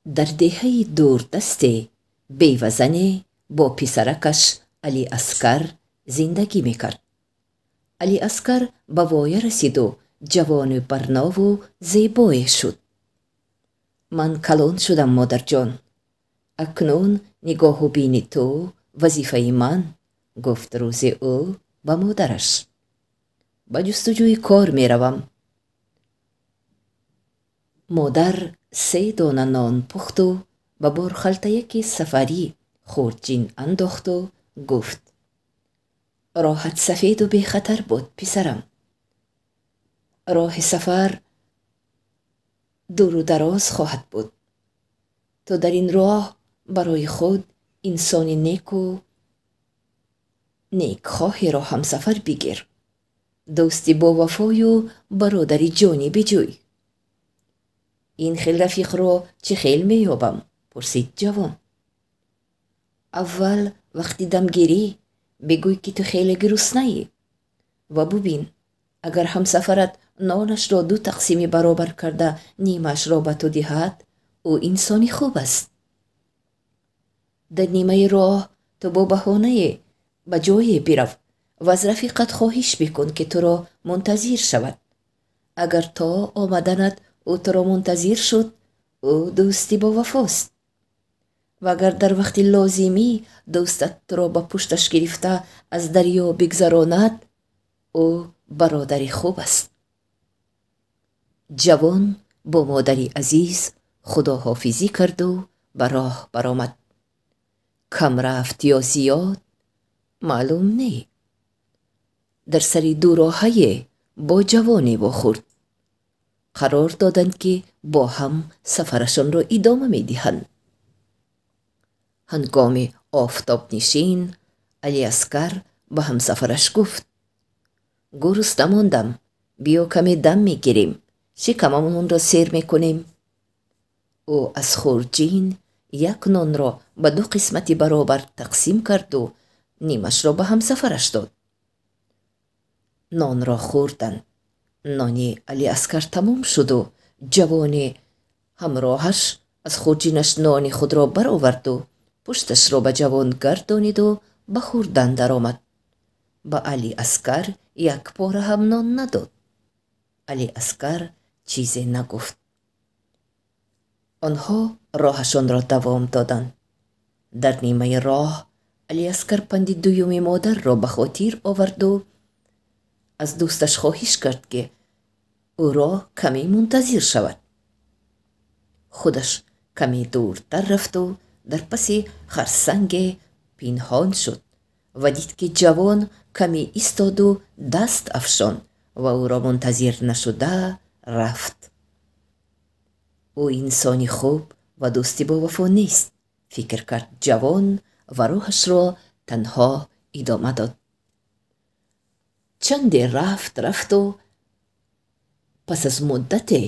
Дар деҳаи дурдасте бевазане бо писаракаш Алиаскар зиндагӣ мекард. Алиаскар ба воя расиду ҷавони барнову зебое шуд. Ман калон шудам, модарҷон. Акнун нигоҳу бини ту вазифаи ман, гуфт рӯзе ӯ ба модараш. Ба ҷустуҷӯи кор меравам. Модар се дона нон пухту ба борхалтаяки сафарӣ хурҷин андохту гуфт: роҳат сафеду бехатар буд, писарам. Роҳи сафар дуру дароз хоҳад буд. Ту дар ин роҳ барои худ инсони неку некхоҳеро ҳамсафар бигир. Дӯсти бовафою бародари ҷонӣ биҷӯй. Ин хел рафиқро чӣ хел меёбам? Пурсид ҷавон. Аввал вақти дамгирӣ бигӯй, ки ту хеле гуруснаӣ, ва бубин, агар ҳамсафарат нонашро ду тақсими баробар карда нимаашро ба ту диҳад, ӯ инсони хуб аст. Дар нимаи роҳ ту бо баҳонае ба ҷое бирав ва аз рафиқат хоҳиш бикун, ки туро мунтазир шавад. Агар то омаданат ӯ туро мунтазир шуд, ӯ дӯсти бовафост. Ва агар дар вақти лозимӣ дӯстат туро ба пушташ гирифта аз дарё бигзаронад, ӯ бародари хуб аст. Ҷавон бо модари азиз худоҳофизӣ карду ба роҳ баромад. Кам рафт ё зиёд, маълум не. Дар сари дуроҳае бо ҷавоне вохӯрд. Қарор доданд, ки бо ҳам сафарашонро идома медиҳанд. Ҳангоми офтобнишин Алиаскар ба ҳамсафараш гуфт: гурусна мондам, биё каме дам мегирем, шикамамонро сер мекунем. Ӯ аз хурҷин як нонро ба ду қисмати баробар тақсим карду нимашро ба ҳамсафараш дод. Нонро хӯрданд. Нони Алиаскар тамом шуду ҷавони ҳамроҳаш аз хурҷинаш нони худро бароварду пушташро ба ҷавон гардониду ба хӯрдан даромад. Ба Алиаскар як пора ҳам нон надод. Алиаскар чизе нагуфт. Онҳо роҳашонро давом доданд. Дар нимаи роҳ Алиаскар панди дуюми модарро ба хотир оварду аз дӯсташ хоҳиш кард, ки ӯро каме мунтазир шавад. Худаш каме дуртар рафту дар паси харсанге пинҳон шуд ва дид, ки ҷавон каме истоду даст афшон ва ӯро мунтазир нашуда рафт. Ӯ инсони хуб ва дӯсти бовафо нест, фикр кард ҷавон ва роҳашро танҳо идома дод. Чанде рафт рафту пас аз муддате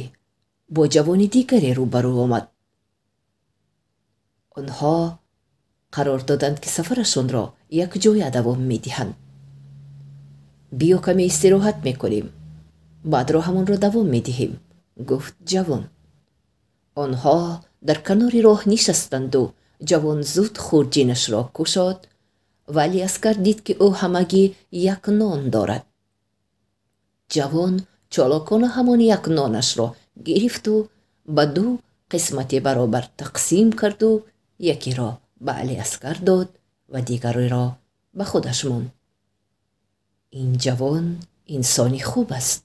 бо ҷавони дигаре рӯбарӯ омад. Онҳо қарор доданд, ки сафарашонро якҷоя давом медиҳанд. Биё каме истироҳат мекунем, баъд роҳамонро давом медиҳем, гуфт ҷавон. Онҳо дар канори роҳ нишастанду ҷавон зуд хурҷинашро кушод ва Алиаскар дид, ки ӯ ҳамагӣ як нон дорад. Ҷавон чолокона ҳамон як нонашро гирифту ба ду қисмати баробар тақсим карду якеро ба Алиаскар дод ва дигареро ба худаш монд. Ин ҷавон инсони хуб аст,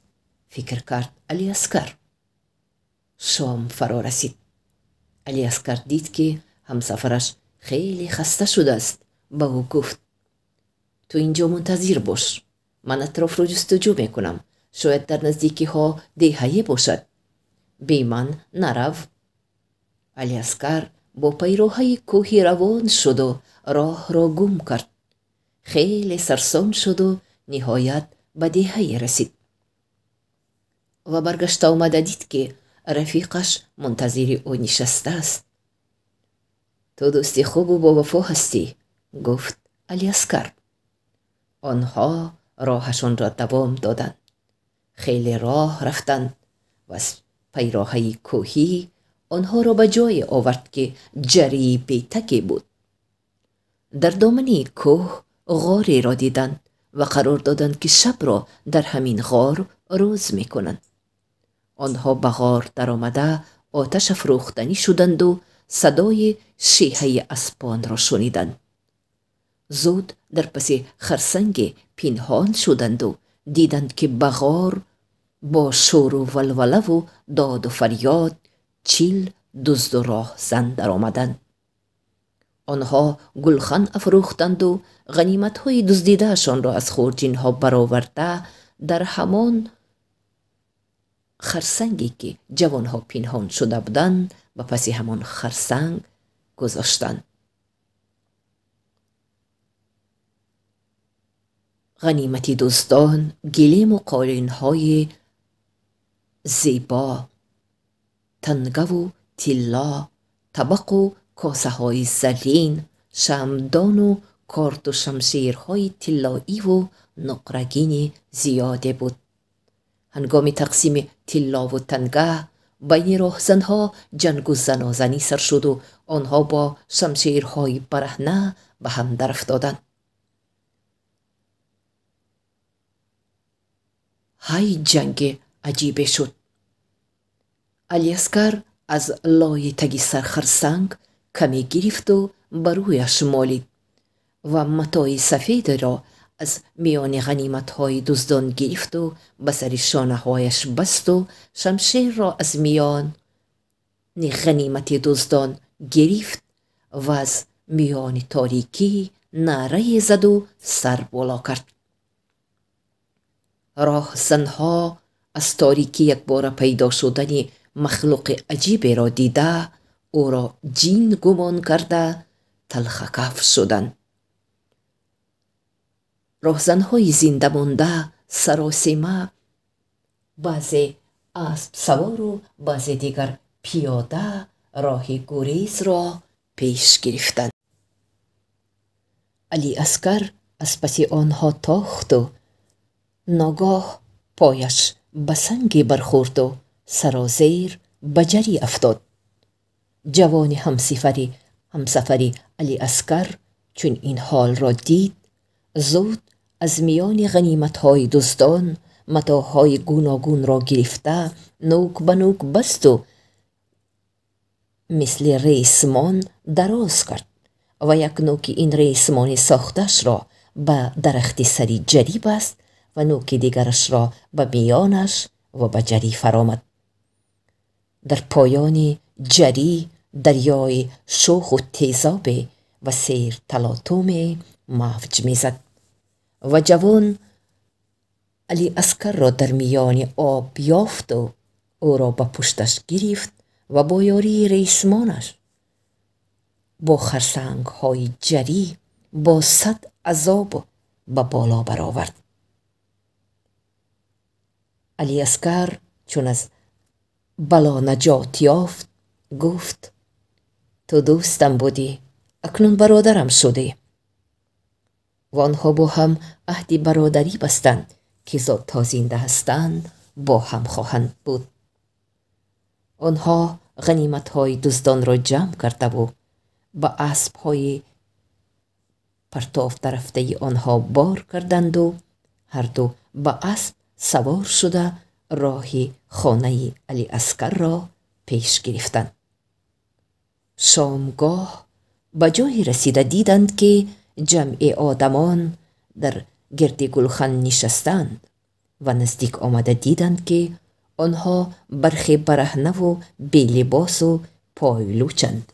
фикр кард Алиаскар. Шом фаро расид. Алиаскар дид, ки ҳамсафараш хеле хаста шудааст. Ба ӯ гуфт: ту инҷо мунтазир бош, ман атрофро ҷустуҷӯ мекунам, шояд дар наздикиҳо деҳае бошад. Бе ман нарав. Алиаскар бо пайроҳаи кӯҳи равон шуду роҳро гум кард. Хеле сарсон шуду ниҳоят ба деҳае расид ва баргашта омада дид, ки рафиқаш мунтазири ӯ нишастааст. Ту дӯсти хубу бовафо ҳастӣ, гуфт Алиаскар. Онҳо роҳашонро давом доданд. Хеле роҳ рафтанд ва аз пайроҳаи кӯҳӣ онҳоро ба ҷое овард, ки ҷарии бетаке буд. Дар домани кӯҳ ғореро диданд ва қарор доданд, ки шабро дар ҳамин ғор рӯз мекунанд. Онҳо ба ғор даромада оташ афрӯхтанӣ шуданду садои шеҳаи аспонро шуниданд. Зуд дар паси харсанге пинҳон шуданду диданд, ки ба ғор бо шӯру валвалаву доду фарёд 40 дузду роҳзан даромаданд. Онҳо гулхан афрӯхтанду ғаниматҳои дуздидаашонро аз хурҷинҳо бароварда дар ҳамон харсанге, ки ҷавонҳо пинҳон шуда буданд, ба паси ҳамон харсанг гузоштанд. Ғанимати дуздон гилему қолинҳои зебо, тангаву тилло, табақу косаҳои заррин, шамъдону корту шамшерҳои тиллоиву нуқрагини зиёде буд. Ҳангоми тақсими тиллову танга байни роҳзанҳо ҷангу занозанӣ сар шуду онҳо бо шамшерҳои бараҳна ба ҳам дарафтоданд. Ҳай, ҷанги аҷибе шуд! Алиаскар аз лои таги сархарсанг каме гирифту ба рӯяш молид ва матои сафедеро аз миёни ғаниматҳои дуздон гирифту ба сари шонаҳояш басту шамшерро аз миёни ғанимати дуздон гирифт ва аз миёни торикӣ наърае заду сар боло кард. Роҳзанҳо аз торикӣ якбора пайдо шудани махлуқи аҷиберо дида, ӯро ҷин гумон карда талхакаф шуданд. Роҳзанҳои зинда монда саросема, баъзе аспсавору баъзе дигар пиёда роҳи гурезро пеш гирифтанд. Алиаскар аз паси онҳо тохту ногоҳ пояш ба санге бархӯрду сарозер ба ҷарӣ афтод. Ҷавони ҳамсафари Алиаскар чун ин ҳолро дид, зуд аз миёни ғаниматҳои дуздон матоъҳои гуногунро гирифта нӯк ба нӯк басту мисли ресмон дароз кард ва як нӯки ин ресмони сохтаашро ба дарахти сари ҷарӣ баст ва нӯки дигарашро ба миёнаш ва ба ҷарӣ фаромад. Дар поёни ҷарӣ дарёи шӯху тезобе ва серталотуме мавҷ мезад ва ҷавон Алиаскарро дар миёни об ёфту ӯро ба пушташ гирифт ва бо ёрии ресмонаш бо харсангҳои ҷарӣ бо 100 азоб ба боло баровард. Алиаскар чун аз бало наҷот ёфт, гуфт: ту дӯстам будӣ, акнун бародарам шудӣ. Ва онҳо бо ҳам аҳди бародарӣ бастанд, ки то зинда ҳастанд бо ҳам хоҳанд буд. Онҳо ғаниматҳои дуздонро ҷамъ кардаву ба аспҳои партофтарафтаи онҳо бор карданду ҳарду ба асп савор шуда роҳи хонаи Алиаскарро пеш гирифтанд. Шомгоҳ ба ҷое расида диданд, ки ҷамъи одамон дар гирди гулхан нишастанд ва наздик омада диданд, ки онҳо бархе бараҳнаву белибосу пойлучанд.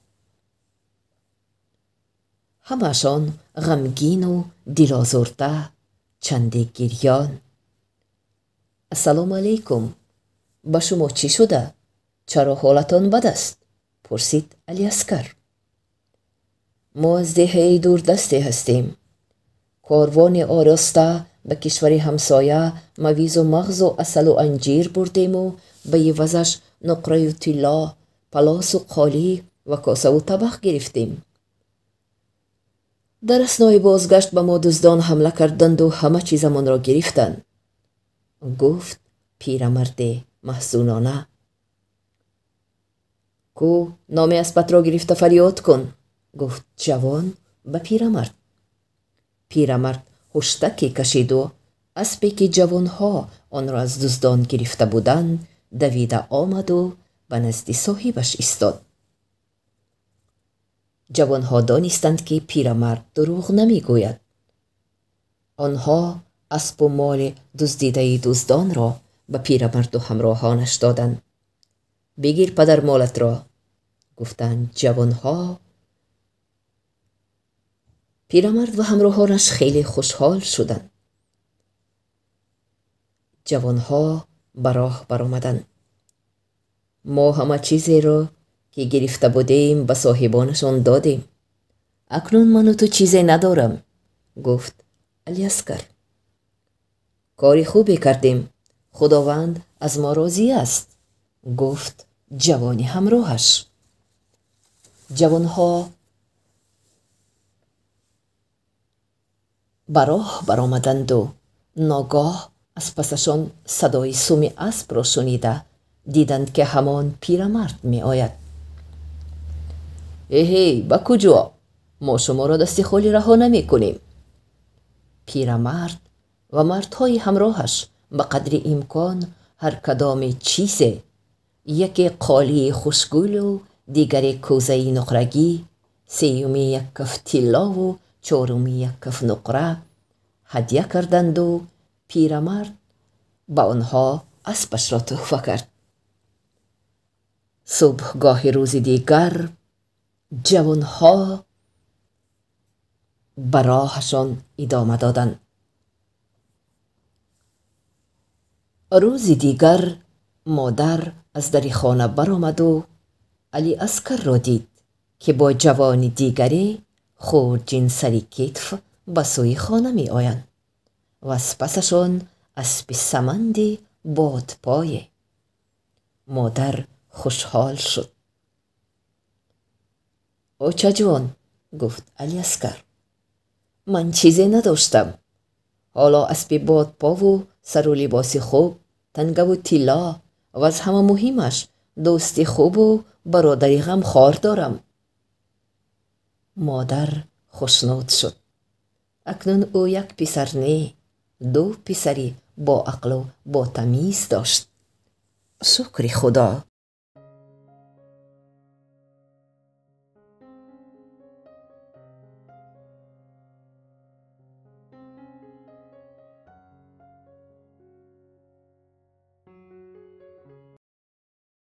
Ҳамаашон ғамгину дилозурда, чанде гирён. Ассалому алайкум, ба шумо чӣ шуда? Чаро ҳолатон бад аст? Пурсид Алиаскар. Мо аз деҳаи дурдасте ҳастем. Корвони ороста ба кишвари ҳамсоя мавизу мағзу асалу анҷир бурдему ба ивазаш нуқраю тилло, палосу қолӣ ва косаву табақ гирифтем. Дар аснои бозгашт ба мо дуздон ҳамла карданду ҳама чизамонро гирифтанд, гуфт пирамарде маҳзунона. Ку номи аспатро гирифта фарёд кун, гуфт ҷавон ба пирамард. Пирамард ҳуштаке кашиду аспе, ки ҷавонҳо онро аз дуздон гирифта буданд, давида омаду ба назди соҳибаш истод. Ҷавонҳо донистанд, ки пирамард дурӯғ намегӯяд. Онҳо аспу моли дуздидаи дуздонро ба пирамарду ҳамроҳонаш доданд. Бигир падармолатро, гуфтанд ҷавонҳо. Пирамард ва ҳамроҳонаш хеле хушҳол шуданд. Ҷавонҳо ба роҳ баромаданд. Мо ҳама чизеро, ки гирифта будем, ба соҳибонашон додем. Акнун ману ту чизе надорам, гуфт Алиаскар. Кори хубе кардем, Худованд аз мо розӣ аст, гуфт ҷавони ҳамроҳаш. Ҷавонҳо ба роҳ баромаданду ногоҳ аз пасашон садои суми аспро шунида диданд, ки ҳамон пирамард меояд. Эҳей, ба куҷо? Мо шуморо дасти холӣ раҳо намекунем. Пирамард ва мардҳои ҳамроҳаш ба қадри имкон ҳар кадоме чизе, яке қолии хушгулу дигаре кӯзаи нуқрагӣ, сеюми як каф тиллову чоруми як каф нуқра ҳадя карданду пирамард ба онҳо аспашро тӯҳфа кард. Субҳгоҳи рӯзи дигар ҷавонҳо ба роҳашон идома доданд. Рӯзи дигар модар аз дари хона баромаду Алиаскарро дид, ки бо ҷавони дигаре хурҷин сари китф ба сӯи хона меоянд ва аз пасашон аспи саманди бодпое. Модар хушҳол шуд. Очаҷон, гуфт Алиаскар, ман чизе надоштам. Ҳоло аспи бодпову сару либоси хуб, тангаву тилло ва аз ҳама муҳимаш дӯсти хубу бародари ғамхор дорам. Модар хушнуд шуд. Акнун ӯ як писар не, ду писари боақлу ботамиз дошт. Шукри Худо.